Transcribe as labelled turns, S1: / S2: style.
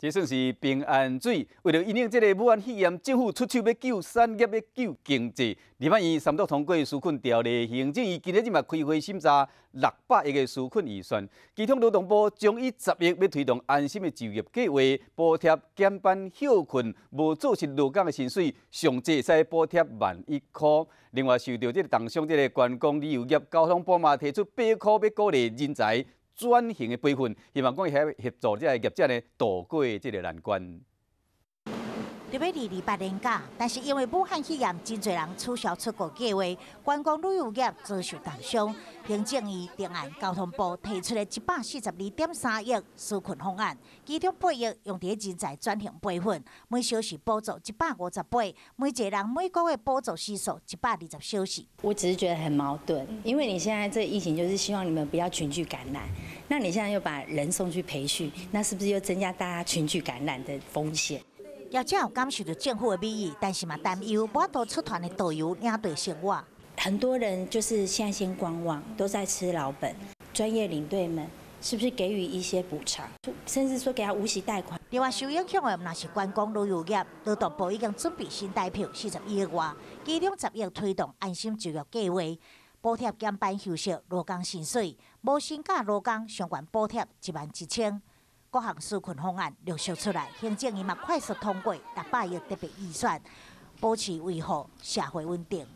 S1: 這算是平安水。為著因應這个武漢肺炎，政府出手欲救產業，欲救經濟。立法院三讀通過紓困條例，行政院今日嘛開會審查600億的紓困預算，其中勞動部將以10億欲推動安心的就業計劃，補貼減班歇睏、無做實勞工的薪水，上濟會使補貼11,000箍。另外，受著這个重傷這个觀光旅遊業，交通部嘛提出8塊欲鼓勵人才轉型的培訓，希望講會協助這个業者呢渡過這个難關。
S2: 著欲228連假，但是因為武漢肺炎，真濟人取消出國計劃，觀光旅遊業遭受重傷。行政院定案交通部提出的142.3億紓困方案，其中8億用佇人才轉型培訓，每小時補助158，每一個人每個月補助時數120小時。
S3: 我只是覺得很矛盾，因為你現在這疫情就是希望你們不要群聚感染，那你現在又把人送去培訓，那是不是又增加大家群聚感染的風險？
S2: 業者有感受著政府的美意，但是嘛擔憂無法度出團的導遊領隊生活。
S3: 很多人就是現在先觀望，都在吃老本。專業領隊們是不是給予一些補償，甚至說給他無息貸款？
S2: 另外受影響的毋但是觀光旅遊業，勞動部已經準備新台票41億外，其中10億推動安心就業計劃，補貼減班休息勞工薪水，無薪假勞工上懸補貼11,000。各項紓困方案陸續出來，行政院嘛快速通過600億特別預算，保持維護社會穩定。